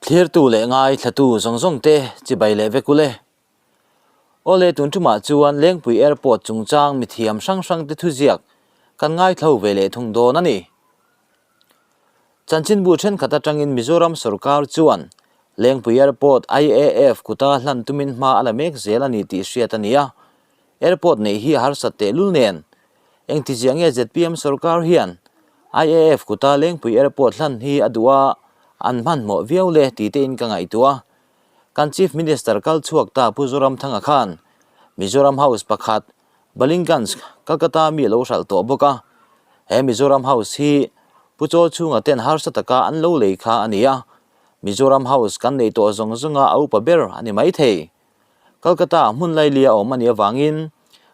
Thlirtu leh ngaithlatu zawng zawng te chibai leh vek ule. Awle tun tumah chuan Lengpui Airport chungchang mithiam hrang hrang te thuziak kan ngaithlo ve leh thung dawn a ni. Chanchinbu thenkhat atangin Mizoram sorkar chuan Lengpui Airport IAF kuta hlan tumin hma a la mek zel a ni tih hriat a ni a. Airport neih hi a harsat tehlul nen engtizia nge zpm sorkar hian IAF kuta Lengpui Airport hlan hi a duh a, an hmanhmawh viau le tih tein ka ngaihtuah a. Kan Chief Minister kal chhuak ta Pu Zoramthanga khan Mizoram House pakhat Ballygunge, Calcutta mi a lo hralh tawh bawk a. He Mizoram House hi Pu Chawlchhunga ten harsa taka an lo lei kha a ni a. Mizoram House kan nei tawh zawng zawnga a upa ber a ni maithei. Calcutta ah hmun laili a awm a nih avangin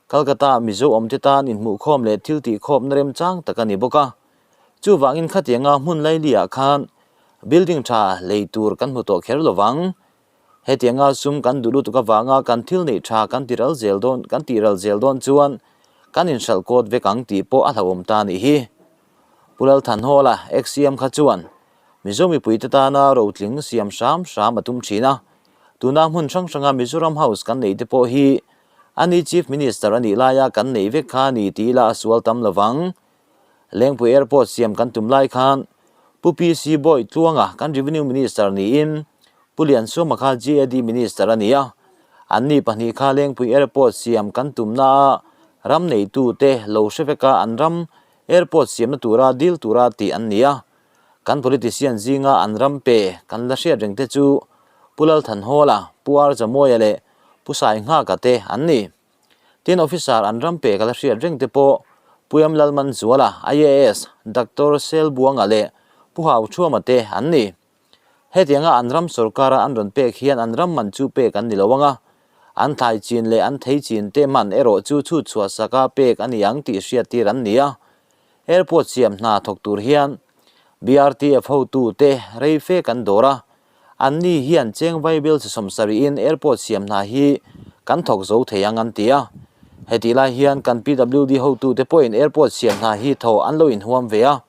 Calcutta ah Mizo awmte tan inhmuhkhawm leh thil tihkhawmna remchang tak a ni bawk a. Chuvangin khatianga hmun laili ah khan building tha lei tur kan hmu tawh kher lovang. Hetianga sum kan duh lutuk avanga kan thil neih tha kan ti ral zel dawn kan tih ral zel dawn chuan kan inhralh kawt vek ang tih pawh a hlauhawm ta a nih hi. Pu Lalthanhawla, ex-CM kha chuan Mizo mipuite tana rotling siam hram hram a tum thin a. Tuna hmun hrang hranga Mizoram House kan neih te pawh hi ani Chief Minister a nih laia kan neih vek kha a ni tih ila a sual tam lovang. Lengpui Airport siam kan tum lai khan Pu PC Bawi Tluanga kan Revenue Minister niin Pu Liansuama kha GAD Minister a ni a. Anni pahnih kha Lengpui Airport siam kan tumna a ram neitute lo hre veka an ram airport siamna tura dil tura tih an ni a. Kan politician zinga an ram pe kan la hriat reng te chu Pu Lalthanhawla, Pu R Zamawia leh Pu Sainghaka te an ni. Tin, officer an ram pek a la hriat reng te pawh Pu M Lalmanzuala, IAS, Doctor Selbuanga leh Pu Hauthuama te an ni. Hetianga an ram sorkara an rawn pek hian an ram man chu pek an ni lo ang a, an thlai chin leh an thei chin te man erawh chu chhut chhuah saka pek a ni ang tih hriattir an ni a. Airport siam hna thawk tur hian BRTF hotute rei fe kan dawr a, Anni hian cheng vaibel chi sawmsarihin airport siam hna hi kan thawk zo thei ang an ti a. Hetih lai hian kan PWD hotute pawhin airport siam hna hi thaw an lo inhuam ve a.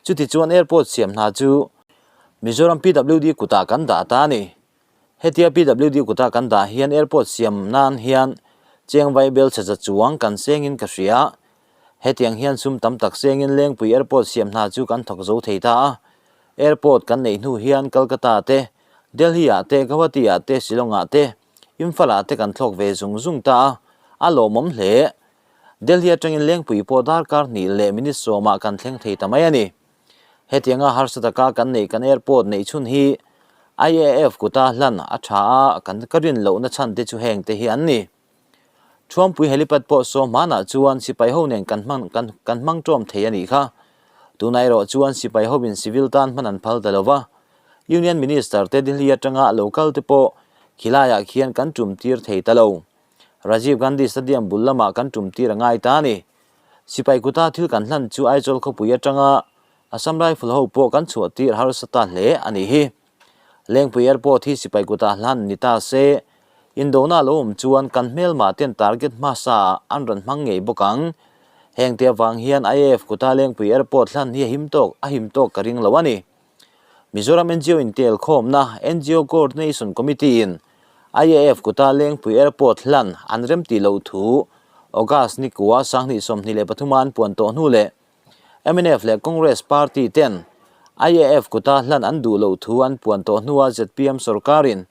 Chutichuan airport siam hna chu Mizoram PWD kutah kan dah ta a ni. Hetia PWD kutah kan dah hian airport siam nan hian cheng vaibel chhe za chuang kan sengin ka hria. Hetiang hian sum tam tak sengin Lengpui airport siam hna chu kan thawk zo thei ta a. Airport kan neih hnu hian Calcutta te, Delhi ah te, Guwahati ah te, Shillong ah te, Imphal ah te kan thlawk ve zung zung ta a, a lawmawm hle. Delhi atangin Lengpui pawh darkar hnih leh minute sawmah kan thleng thei ta mai a ni. Hetianga harsa taka kan neih kan airport neih chhun hi IAF kuta hlan a tha a, kan ka rin lohna chhan te chu heng te hi an ni. Thuampui helipad pawh saw hmanah chuan sipai ho nen kan hman kan kan hmang tawm thei a nih kha. Tunah erawh chuan sipai hovin civil tan hman an phal ta lo va. Union Minister te Delhi atanga lo kal te pawh khilaiah khian kan tum tir thei ta lo. Rajiv Gandhi Stadium bul lamah kan tum tir a ngai ta a ni. Sipai kuta thil kan hlan chu Aizawl khawpui atanga Assam Rifle ho pawh kan chhuah tir harsa ta hle a nih hi. Lengpui Airport hi sipai kutah hlan ni ta se, indona lo awm chuan kan hmelmah ten target hmasa ah an rawn hmang ngei bawk ang. Heng te avang hian IAF kuta Lengpui Airport hlan hi a him tawk a him tawk ka ring lo a ni. Mizoram ngo intel khawmna ngo Coordination Committee in IAF kuta Lengpui Airport hlan an remtih loh thu August ni kua 2023 a an puan tawh hnu leh Mnf leh Congress party ten IAF kuta hlan an duh loh thu an puan tawh hnua zpm sorkarin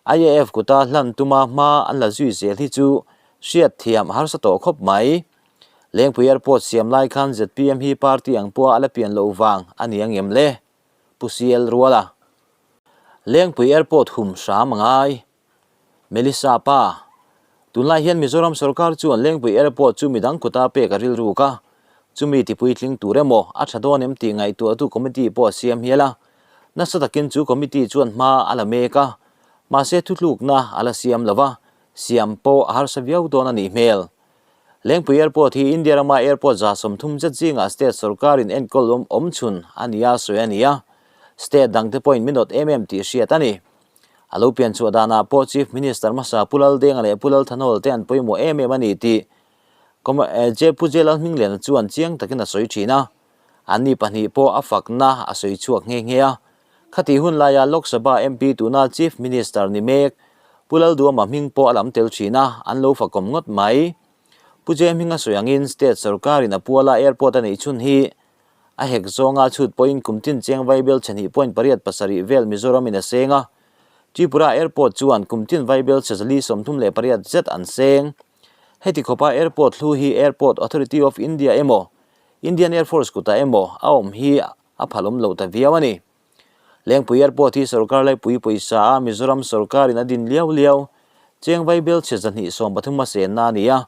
IAF kuta hlan tuma hma an la zui zel hi chu hriat thiam a harsa tawh khawp mai. Lengpui Airport siam lai khan zpm hi party ang pawha a la pian loh vang a ni ang em le? Pu CL Ruala. Lengpui Airport hum hram a ngai. Melissa pa, Tunlai hian Mizoram sorkar chuan Lengpui Airport chu midang kuta pek a rilruk a, chumi tipuitling tur emaw a tha dawn em tih ngaihtuahtu committee pawh a siam hial a. Nasa takin chu committee chuan hma a la mek a, mahse thutlukna a la siam lo va, siam pawh a harsa viau dawn a nih hmel. Lengpui Airport hi India rama airport 30 zet zingah state sorkarin enkawl awm chhun a ni a sawi a ni a, state dangte pawhin min awt em em tih hriat a ni. A lo pian chhuah danah pawh Chief Minister hmasa Pu Laldenga leh Pu Lalthanhawl te an pawimawh em em a ni tih Pu J Lalhmingliana chuan chiang takin a sawi thin a. Anni pahnih pawh a fakna a sawi chhuak nghe nghe a. Khati hun laia Lok Sabha MP tuna Chief Minister ni mek Pu Lalduama hming pawh a lam tel thin a, an lo fakawm ngawt mai. Pu Jay hminga sawi angin State sorkarin a puala airport a neih chhun hi a hek zawnga chhut pawhin kum tin cheng vaibel chhe hnih point pariat pasarih vel Mizoramin a seng a, Tripura Airport chuan kum tin vaibel chhe zali 38 zet an seng. Heti khawpa airport hlu hi Airport Authority of India emaw Indian Air Force kutah emaw a awm hi a phalawm lo ta viau a ni. Lengpui Airport hi sorkar laipui pawisa a Mizoram sorkarin a din liau liau cheng vaibel chhe 230 a senna a ni a,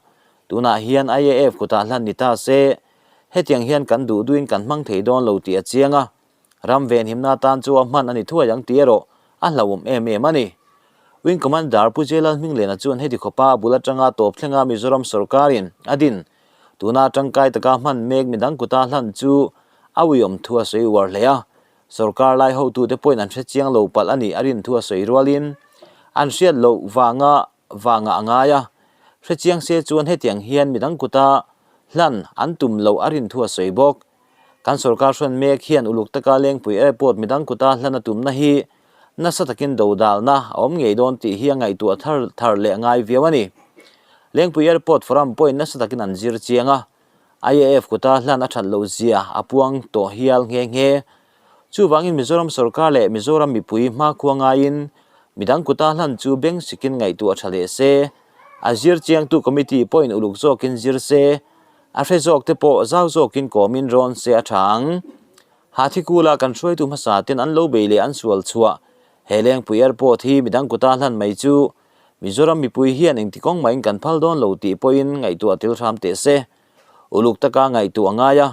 tunah hian IAF kutah hlan ni ta se hetiang hian kan duh duhin kan hmang thei dawn lo tih a chiang a, ram venhimna atan chu a hman a ni thuai ang tih erawh a hlauhawm em em a ni. Wing Commander Pu J Lalhminglena chuan heti khawpa a bul atanga tawp thlenga Mizoram sorkarin a din Tuna tangkai taka hman mek midang kuta hlan chu a uiawm thu a sawi uar hle a, sorkar lai hotute pawhin an hre chiang lo palh a nih a rin thu a sawi rualin an hriat loh vanga vangah a ngai a, hre chiang se chuan hetiang hian midang kuta hlan an tum loh a rin thu a sawi bawk. Kan sorkar hrawn mek hian uluk taka Lengpui Airport midang kuta hlan a tumna hi nasa takin dodalna a awm ngei dawn tih hi a ngaihtuah thar thar leh a ngai viau a ni. Lengpui Airport Forum pawhin nasa takin an zir chiang a, IAF kuta hlan a that loh zia a puang tawh hial nghe nghe. Chuvangin Mizoram sorkar leh Mizoram mipui hmakhua ngaiin midang kuta hlan chu beng sikin ngaihtuah tha leh se, a zir chiangtu committee pawhin uluk zawkin zir se, a hre zawk te pawh zau zawkin kawmin rawn se a tha ang. Hathikula kan hruaitu hmasa ten an lo bei leh an sual chhuah he Lengpui Airport hi midang kuta hlan mai chu Mizoram mipui hian engti kawng mahin kan phal dawn lo tih pawhin ngaihtuah tel hram teh se. Uluk taka ngaihtuah a ngai a,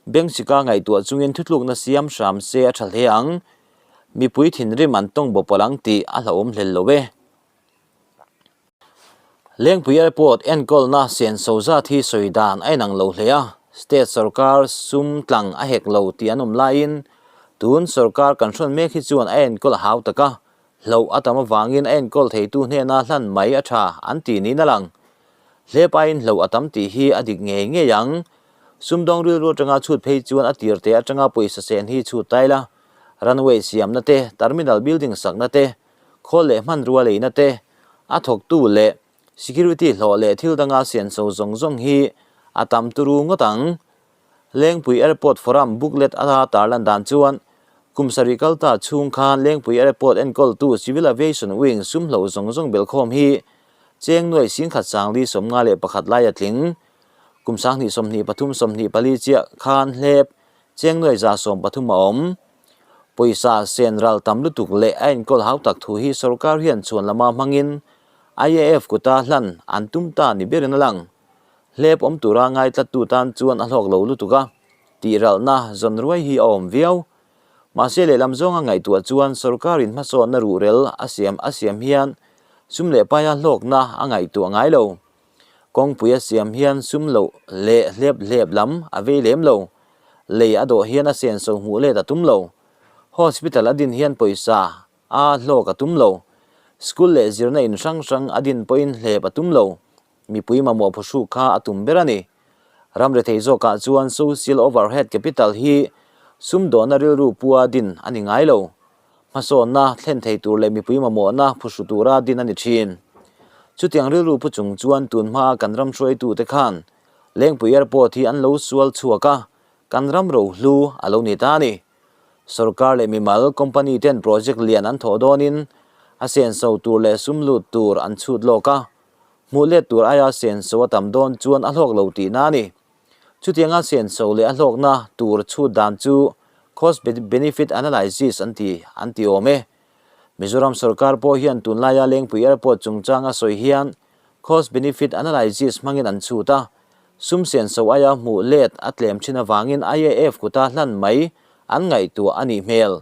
Bengsika ngaihtuah chungin thutlukna siam hram se a tha hle ang. Mipui thinrim an tawng bawpawlh ang tih a hlauhawm hlel lo e. Lengpui Airport enkawlna senso zat hi sawi dan a inang lo hle a, state sorkar sum tlang a hek lo tih an awm laiin tun sorkar kan hrawn mek hi chuan a enkawl a hau tak a, hloh a tam avangin a enkawl theitu hnena hlan mai a tha an ti niin a lang. Hlep aiin hloh a tam tih hi a dik ngei ngei ang. Sumdawng rilru atanga chhut phei chuan a tir te atanga pawisa sen hi chhut tai la, runway siamna te, terminal building sakna te, khawl leh hmanrua leina te, a thawktu leh security hlawh leh thil danga senso zawng zawng hi a tam turu ngawt ang. Lengpui Airport Forum booklet a tarlan dan chuan kum sarih kal ta chhung khan Lengpui Airport enkawltu Civil Aviation Wing sum hloh zawng zawng belkhawm hi cheng nuai singkhat sangli 51 lai a tling. Kum 2023 24 chiah khan hlep cheng nuai 130 a awm. Pawisa sen ral tam lutuk leh a enkawl hau tak thu hi sorkar hian chhuan lama hmangin IAF kuta hlan an tum ta ni berin a lang. Hlep awm tura ngai tlattu tan chuan a hlawk lo lutuk a, tih ralhna zawn ruai hi a awm viau. Mahse lehlam zawnga ngaihtuah chuan sorkarin hmasawnna ruhrel a siam a siam hian sum leh paia hlawkna a ngaihtuah ngai lo. Kawngpui a siam hian sum loh leh hlep hlep lam a vei lem lo. Lei a dawh hian a senso hmuh let a tum lo. Hospital a din hian pawisa a hlawk a tum lo. School leh zirna in hrang hrang a din pawhin hlep a tum lo. Mipui mamawh phuhruk kha a tum ber a ni. Ram rethei zawkah chuan social overhead capital hi sumdawhna rilru pua din a ni ngai lo. Hmasawnna thlen thei tur leh mipui mamawhna phuhru tura din a ni thin. Chutiang rilru pu chung chuan tun hmaa kan ram hruaitute khan Lengpui Airport hi an lo sual chhuak a, kan ram rohlu a lo ni ta a ni. Sorkar leh mimal company ten project lian an thawh dawnin a senso tur leh sum lut tur an chhut lawk a, hmuh let tur aia senso a tam dawn chuan a hlawk lo tihna a ni. Chutianga senso leh a hlawkna tur chhut dan chu Cost Benefit Analysis an ti an ti awm e. Mizoram sorkar pawh hian tunlaia Lengpui Airport chungchanga sawi hian Cost Benefit Analysis hmangin an chhut a, sum senso aia hmuh let a tlem thin avangin IAF kuta hlan mai an ngaihtuah a nih hmel.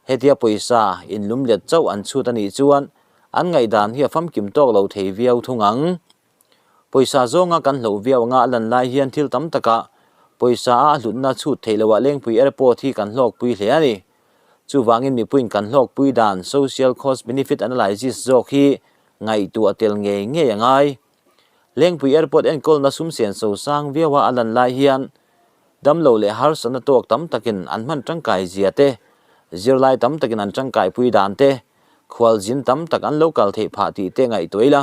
Hetia pawisa inlum let chauh an chhut a nih chuan an ngaihdan hi a famkim tawk lo thei viau thung ang. Pawisa zawnga kan hloh viau anga a lan lai hian thil tam takah pawisa a hlutna chhut theih loah Lengpui Airport hi kan hlawkpui hle a ni. Chuvangin mipuiin kan hlawkpui dan Social Cost Benefit Analysis zawk hi ngaihtuah tel ngei ngei a ngai. Lengpui Airport enkawlna sum senso sang viaua a lan lai hian damlo leh harsatna tawk tam takin an hman tangkai zia te, Zirlai tam takin an tangkaipui dan te, khualzin tam tak an lo kal theih phah tih te ngaihtuah ila.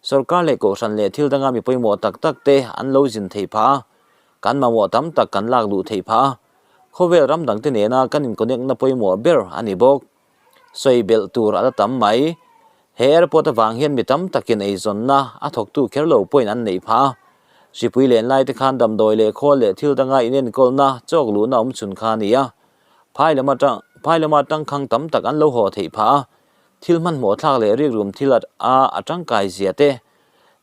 Sorkar leh kohhran leh thil danga mi pawimawh tak tak te an lo zin theih phah a, kan mamawh tam tak kan lak luh theih phah a, khawvel ram dangte nena kan in-connect na pawimawh ber a ni bawk. Sawi belh tur a la tam mai. He airport avang hian mi tam takin eizawnna a thawktu kher lo pawhin an neih phah a. Hripui len lai te khan damdawi leh khawl leh thil danga inenkawlna chawk luhna awm chhun kha a ni a. Phai lama tang phai lama tangkhang tam tak an lo haw theih phah a. Thil hmanhmawh thlak leh rikrum thil a a tangkai zia te.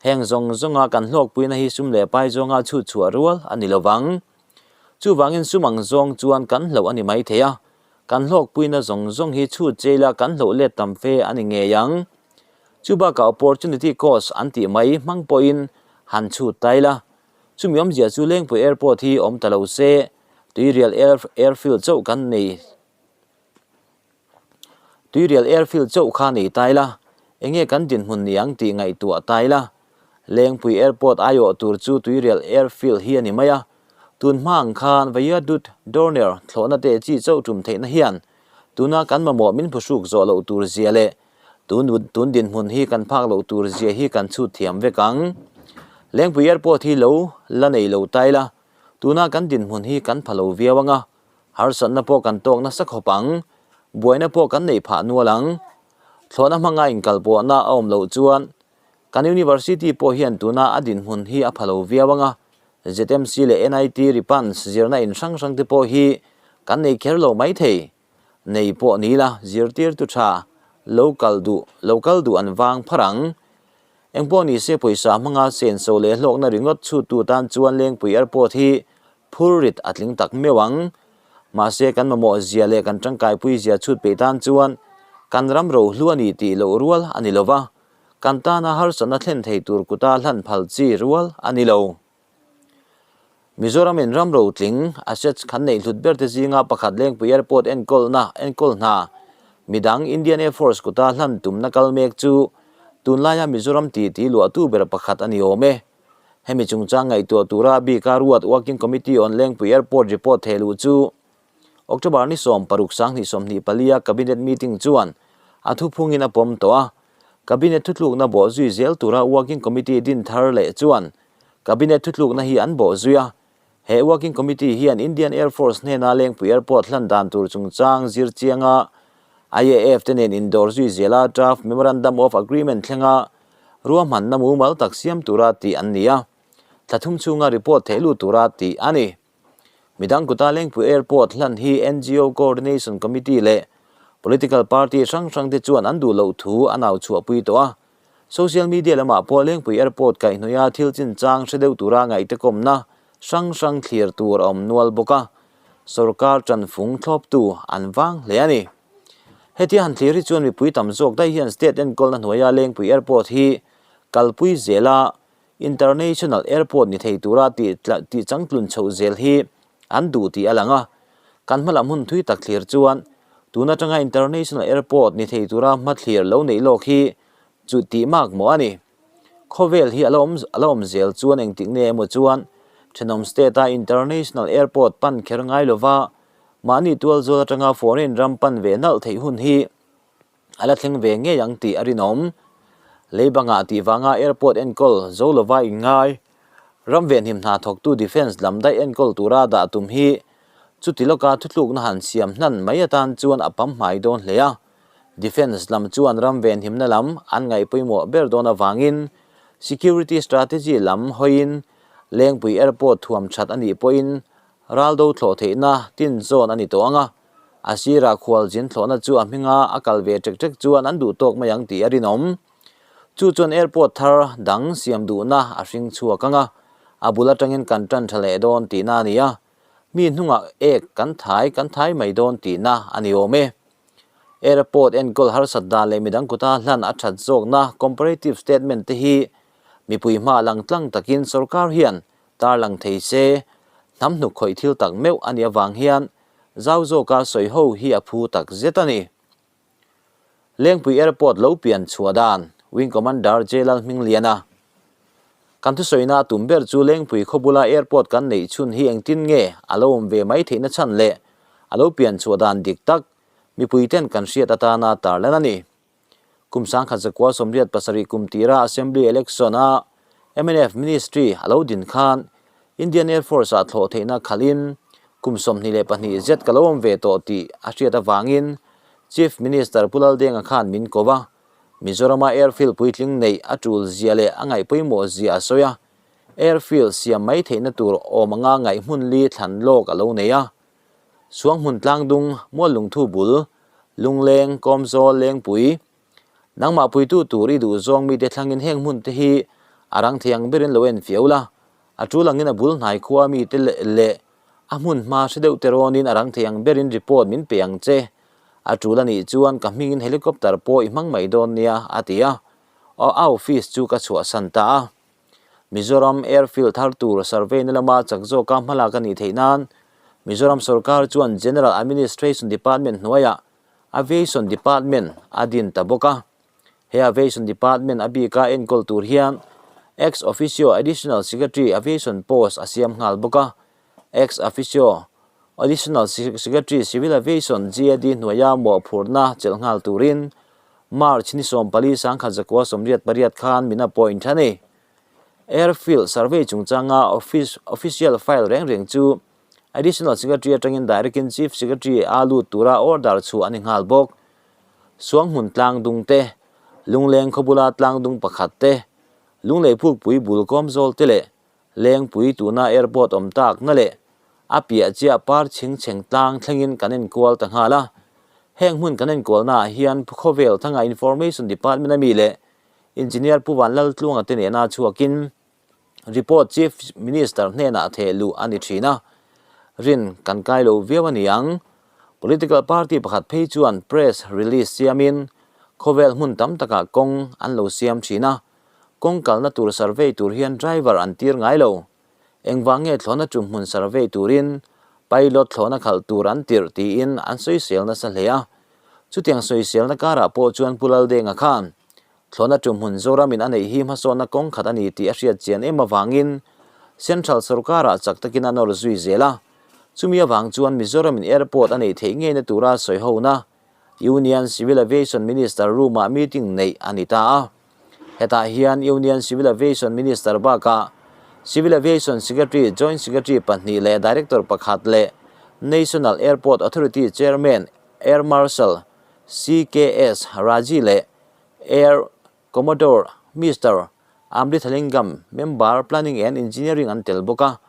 Heng zawng zawnga kan hlawkpuina hi sum leh pai zawnga chhut chhuah rual a ni lovang. Chuvangin sum ang zawng chuan kan hloh a ni mai thei a. Kan hlawkpuina zawng zawng hi chhut jail-a kan hloh let tam fe a ni ngei ang. Chu bakah opportunity cost an tih mai hmang pawhin han chhut ta ila. Chumi awmzia chu Lengpui Airport hi awm ta lo se, Tuirial Air Airfield chauh kan nei Tuirial Airfield chauh kha nei ta ila, enge kan dinhmun ni ang tih ngaihtuah ta ila. Lengpui Airport aiawh tur chu Tuirial Airfield hi a ni mai a. Tun hma ang khan Vayadut Dornier thlawhna te chi chauh tum theihna hian tuna kan mamawh min phuhruk zawh loh tur zia leh tun tun dinhmun hi kan phak loh tur zia hi kan chhut thiam vek ang. Lengpui Airport hi lo la nei lo ta ila, tuna kan dinhmun hi kan pha lo viau ang a, harsatna pawh kan tawk nasa khawp ang, buaina pawh kan neih phah nual ang. Thlawhna hmanga inkalpawhna a awm loh chuan Kan University pawh hian tuna a dinhmun hi a pha lo viau ang a, ZMC leh NIT Ripans zirna in hrang hrang te pawh hi kan nei kher lo mai thei. Nei pawh ni la zirtirtu tha lo kal duh lo kal duh an vang phar ang. Engpawh ni se pawisa hmanga senso leh hlawkna ringawt chhuttu tan chuan Lengpui Airport hi phur rit a tling tak meuh ang. Mahse kan mamawh zia leh kan tangkaipui zia chhut peih tan chuan kan ram rohlu a ni tih loh rual a ni lova. Kan tana harsatna thlen thei tur kuta hlan phal chi rual a ni lo. Mizoramin ram rotling, assets, kan neih hlut ber te zinga pakhat Lengpui Airport enkawlna enkawl hna midang Indian Air Force kuta hlan tumna kal mek chu tunlaia Mizoram titi luahtu ber pakhat a ni awm e. Hemi chungchang ngaihtuah tura bika ruat Working Committee on Lengpui Airport report thehluh chu October ni 16 2024 a Cabinet meeting chuan a thuphungin a pawm tawh a. Cabinet thutlukna bawhzui zel tura Working Committee din thar leh chuan Cabinet thutlukna hi an bawhzui a. He Working Committee hian Indian Air Force hnena Lengpui Airport hlan dan tur chungchang zir chianga IAF te nen indawr zui zela Draft Memorandum of Agreement thlenga ruahmanna mumal tak siam tura tih an ni a. Thla thum chhunga report theih lut tura tih a ni. Midang kuta Lengpui Airport hlan hi ngo Coordination Committee leh Political Party hrang hrang te chuan an duh loh thu an au chhuahpui tawh a. Social media lamah pawh Lengpui Airport kaihhnawih a thil chinchang hre deuh tura ngaihte kawmna hrang hrang thlir tur a awm nual bawk a, sorkar tanfung thlawptu an vang hle a ni. Hetia han thlir hi chuan mipui tam zawk daih hian state enkawlna hnuaia Lengpui Airport hi kalpui zela International Airport ni thei tura tih tih changtlun chhoh zel hi an duh tih a lang a. Kan hmalam hun thui tak thlir chuan tun atanga International Airport ni thei tura hmathlir lo neih lawk hi chu tih mak maw a ni. Khawvel hi a la awm a la awm zel chuan engtik nge emaw chuan thenawm state a International Airport pan kher ngai lova mahni tualzawl atanga foreign ram pan ve nalh theih hun hi A la thleng ve ngei ang tih a rinawm. Lei bangah tih vanga airport enkawl zo lova inngai, ram venhim hna thawktu defence lam daih enkawl tura dah tum hi chuti lawka thutlukna han siam hnan mai atan chuan a pam hmai dawn hle a. Defence lam chuan ram venhimna lam an ngaih pawimawh ber dawn avangin security strategy lam hawiin Lengpui airport thuam that a nih pawhin raldo thlawh theihna tin zawn a ni tawh ang a. A sirah khualzin thlawhna chu a hminga a kal ve ṭek ṭek chuan an duh tawk mai ang tih a rinawm. Chu chuan airport thar dang siam duhna a hring chhuak ang a, a bul aṭangin kan ṭan ṭha leh dawn tihna a ni a, mi hnungah ek kan thai kan thai mai dawn tihna a ni awm e. Airport enkawl harsat dan leh midang kuta hlan a ṭhat zawkna comparative statement te hi mipui hma lang tlang takin sorkar hian Tarlang thei se, hnam hnuk khawih thil tak meuh a nih avang hian zau zawka sawi ho hi a phu tak zet a ni. Lengpui Airport lo pian chhuah dan, Wing Commander J Lalhmingliana. Kan thusawina a tum ber chu Lengpui khaw bula airport kan neih chhun hi engtin nge a lo awm ve mai theihna chhan leh a lo pian chhuah dan dik tak. mipuiten kan hriat atana tarlan a ni. Kum 1987 kum tira Assembly Election a mnf Ministry a lo din khan Indian Air Force ah thlawh theihna khalhin kum 22 zet ka lo awm ve tawh tih a hriat avangin Chief Minister Pu Laldenga khan min ko va, Mizorama airfield puitling neih a tul zia leh a ngaihpawimawh zia a sawi a, airfield siam mai theihna tur awm anga ngaih hmun li thlan lawk a lo nei a. Suanghmun tlangdung, Muallungthu bul, Lungleng, Kawmzawl, Lengpui, Nangmah puitu tur i duh zawng mite thlangin heng hmun te hi a rang thei ang berin lo en fiau la, a tul angin a bul hnai khua mite leh a hmun hma hre deuh te rawnin a rang thei ang berin report min pe ang che. A tul a nih chuan ka hmingin helicopter pawh i hmang mai dawn nia, a ti a. A office chu ka chhuahsan ta a. Mizoram Airfield thar tur survey na lama chak zawka hmalak a nih theih nan Mizoram sorkar chuan General Administration Department hnuaiah Aviation Department a din ta bawk a. He Aviation Department a bika enkawl tur hian Ex Officio Additional Secretary Aviation post a siam nghal bawk a. Ex Officio Additional Secretary Civil Aviation GAD hnuaia mawhphurhna chelh nghal turin March ni 14 1988 khan min appoint a ni. Airfield survey chungchanga office official file reng reng chu Additional Secretary atangin direct in Chief Secretary a lut tura order chhuah a ni nghal bawk. Suanghmun tlangdung te, Lungleng khawbula tlangdung pakhat te, Lunglei phukpui bul kawmzawl te leh Lengpui tuna airport awm takna leh a piah chiah par chhing chheng tlang thlengin kan enkual ta nghal a. Heng hmun kan enkualnaah hian khawvel thanga Information Department ami leh Engineer Pu Vanlaltluanga te nena chhuakin report Chief Minister hnenah theh luh a ni thin a. Rin kan kai lo viau a ni ang. Political party pakhat phei chuan press release siamin khawvel hmun tam takah kawng an lo siam thin a. Kawng kalna tur survey tur hian driver an tir ngai lo. Engvang nge thlawhna tum hmun survey turin pilot thlawhna khalh tur an tirh tiin an sawisel nasa hle a. Chutiang sawiselna karah pawh chuan Pu Laldenga khan thlawhna tum hmun Zoramin a neih hi hmasawnna kawng khat a ni tih a hriat chian em avangin Central sorkarah chak takin a nawr zui zel a. Chumi avang chuan Mizoramin airport a neih theih ngeina tura sawihona Union Civil Aviation Minister room-ah meeting neih a ni ta a. Hetah hian Union Civil Aviation Minister bakah Civil Aviation Secretary, Joint Secretary pahnih leh Director pakhat leh National Airport Authority Chairman Air Marshal CKS Raji leh Air Commodore Mister Amrithalingam, Member, Planning and Engineering an tel bawk a.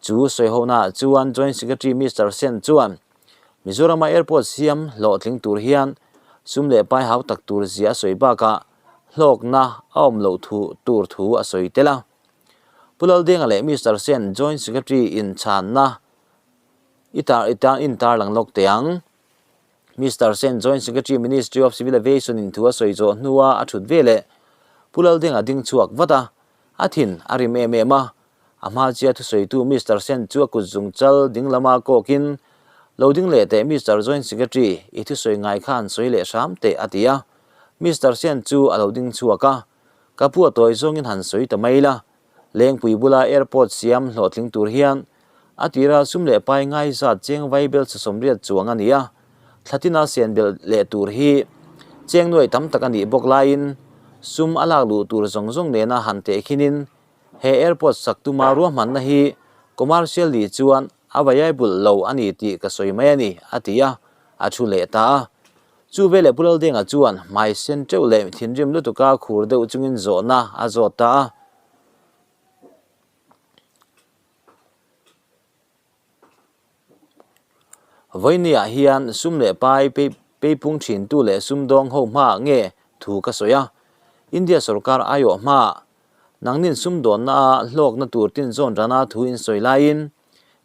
Chu sawihonaah chuan Joint Secretary Mister Sen chuan Mizorama airport siam hlawhtling tur hian sum leh pai hau tak tur zia a sawi bakah hlawkna a awm loh thu tur thu a sawi tel a. Pu Laldenga leh Mister Sen Joint Secretary inchhanna i tar i tar intarlang lawk teh ang. Mister Sen Joint Secretary Ministry of Civil Aviation in thu a sawi zawh hnua a thut veleh Pu Laldenga ding chhuak vat a, a thin a rim em em a. A hma chia thusawitu Mister Sen chu a kut zung chal ding lama kawkin, Lo ding leh teh Mister Joint Secretary, i thusawi ngai kha han sawi leh hram teh a ti a. Mister Sen chu a lo ding chhuak a, Ka pu a tawi zawngin han sawi ta mai la, Lengpui bula airport siam hlawhtling tur hian a tira sum leh pai ngai zat cheng vai bel 80 chuang a ni a, thlatina sian belh leh tur hi cheng nuai tam tak a nih bawk laiin sum a lak luh tur zawng zawng nena han tehkhinin he airport sak tuma ruahmanna hi commercial nih chuan a viable lo a ni tih ka sawi mai a ni, a ti a, a thu leh ta a. Chu veleh Pu Laldenga chuan hmai sen teuh leh thinrim lutuka khur deuh chungin zawhna a zawt ta a. Vawinia hian sum leh pai peipung thintu leh sumdawng ho hmaah nge thu ka sawi a. India sorkar aiawh hmaah nangnin sumdawnna a hlawkna tur tinzawn rana thu in sawi laiin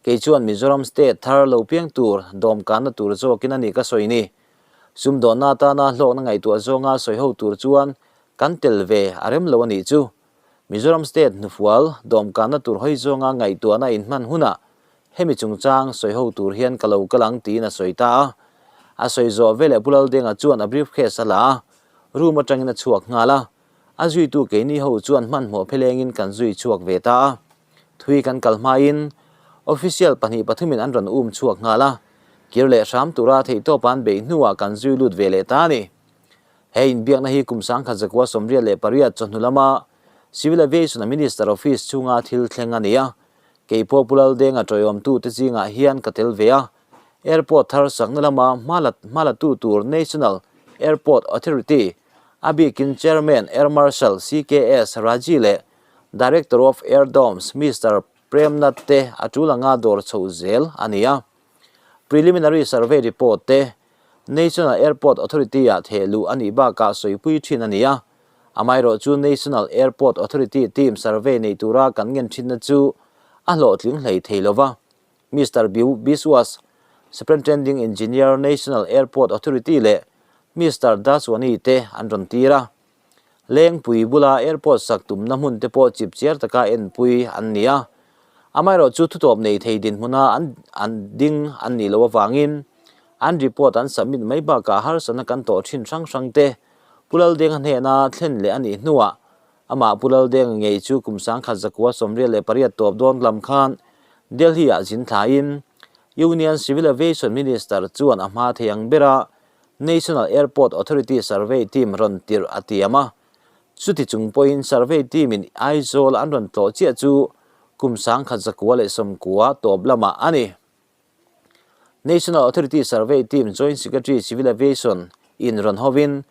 kei chuan Mizoram state thar lo piang tur dawmkanna tur zawkin a ni ka sawi ni. Sumdawnna atana hlawkna ngaihtuah zawnga sawi ho tur chuan kan tel ve a rem lo a nih chu. Mizoram state hnufual dawmkanna tur hawi zawnga ngaihtuahna inhman hunah hemi chungchang sawi ho tur hian ka lo kal ang tiin a sawi ta a. A sawi zawh veleh Pu Laldenga chuan a briefcase a la a, room atangin a chhuak nghal a. A zuitu keini ho chuan hmanhmawh phelengin kan zui chhuak ve ta a. Thui kan kal hmain official pahnih pathumin an rawn um chhuak nghal a. Kir leh hram tura theihtawpa an beih hnuah kan zui lut ve leh ta a ni. He inbiakna hi kum 1998 chawhnu lama Civil Aviation a Minister Office chhunga thil thleng a ni a. Kei pawh Pu Laldenga tawiawmtute zingah hian ka tel ve a. Airport thar sakna lama hmalatu tur National Airport Authority, a bikin Chairman Air Marshal CKS Raji leh Director of Airdomes Mister Premnath te a tul anga dawr chhoh zel a ni a. Preliminary Survey Report te National Airport Authority-ah theh luh a nih bakah sawipui thin a ni a. Amaherawh chu National Airport Authority team survey nei tura kan ngen thinna chu a hlawhtling hlei thei lo va. Mister Biu Biswas, Superintending Engineer National Airport Authority leh Mister Daswani te an rawn tir a. Lengpui bula airport sak tumna hmun te pawh chip chiar taka enpui an ni a. Amaherawh chu thutawp nei thei dinhmuna an an ding an nih loh avangin an report an submit mai bakah harsatna kan tawh thin hrang hrang te Pu Laldenga hnena thlen leh a nih hnuah amah Pu Laldenga ngei chu kum 1998 tawp dawn lam khan Delhi-ah zin thlaiin Union Civil Aviation Minister chuan a hma thei ang bera National Airport Authority Survey Team rawn tirh a tiam a. Chuti chung pawhin Survey Team-in Aizawl an rawn tlawh chiah chu kum 1990 tawp lamah a ni. National Authority Survey Team Joint Secretary Civil Aviation in rawn hovin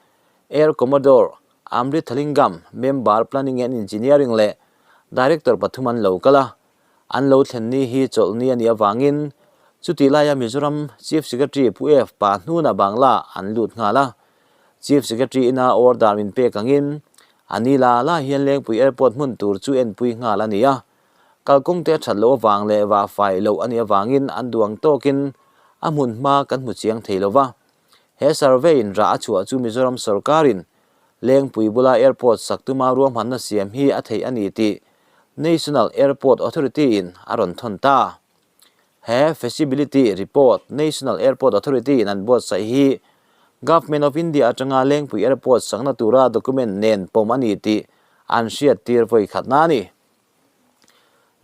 Air Commodore Amrithalingam, Member Planning and Engineering leh Director pathum an lo kal a. An lo thlen ni hi chawlh ni a nih avangin chutih laia Mizoram Chief Secretary Pu F Pa hnuna Bangla an lut nghal a. Chief Secretary ina order min pek angin a ni la la hian Lengpui Airport hmun tur chu enpui nghal a ni a. Kalkawng te a that loh avang leh vah fai loh a nih avangin an duang tawkin a hmun hma kan hmu chiang thei lo va. He survey in rah a chhuah chu Mizoram sorkarin Lengpui bula airport sak tuma ruahmanna siam hi a theih a ni tih National Airport Authority in a rawn thawn ta. He Feasibility Report National Airport Authority in an buatsaih hi Government of India atanga Lengpui Airport sakna tura document nen pawm a ni tih an hriattir vawi khatna a ni.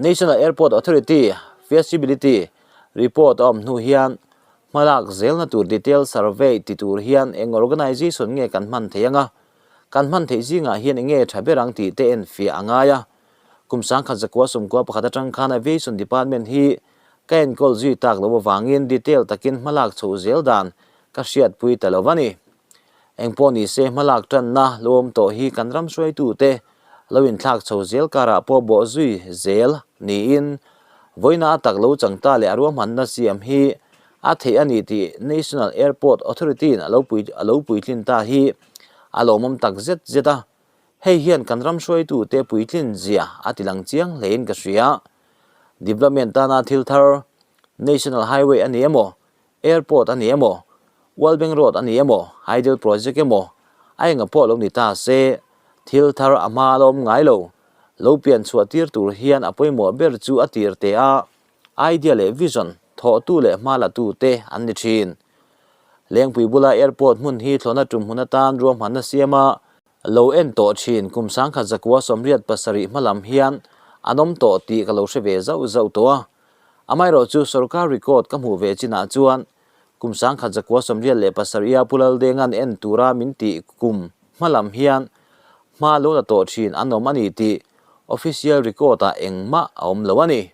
National Airport Authority Feasibility Report a awm hnu hian hmalak zelna tur detail survey ti tur hian eng organisation nge kan hman thei anga, kan hman theih zingah hian enge tha ber ang tih te enfiah a ngai a. Kum 1991 atang khan Aviation Department hi ka enkawl zui tak loh avangin detail takin hmalak chhoh zel dan ka hriatpui ta lo a ni. Engpawh nise hmalak tanna lo awm tawh hi kan ram hruaitute lo inthlak chho zel karah pawh bawh zui zel niin vawiina a tak lo chang ta leh a ruahmanna siam hi a theih a ni tih National Airport Authority-in a lo pui a lo puitlin ta hi a lawmawm tak zet zet a, hei hian kan ram hruaitute puitlin zia a ti lang chiang hlein ka hria. Development tana thil thar National Highway a ni emaw Airport a ni emaw, World Bank Road a ni emaw, Hydel Project emaw, a enga pawh lo ni ta se, thil thar a hma a la awm ngai lo. Lo pian chhuah tir tur hian a pawimawh ber chu a tir teh a, idea leh vision thawhtu leh hma la tu te an ni thin. Lengpui bula airport hmun hi thlawhna tum hmun atan ruahmanna siam a, Lo en tawh thin kum 1987 hma lam hian an awm tawh tih ka lo hre ve zauh zauh tawh a. Amaherawh chu sorkar record ka hmuh ve chinah chuan kum 1987 a Pu Laldenga'n en tura min tih kum hma lam hian hma lo la tawh thin an awm a ni tih official record ah engmah a awm lo a ni.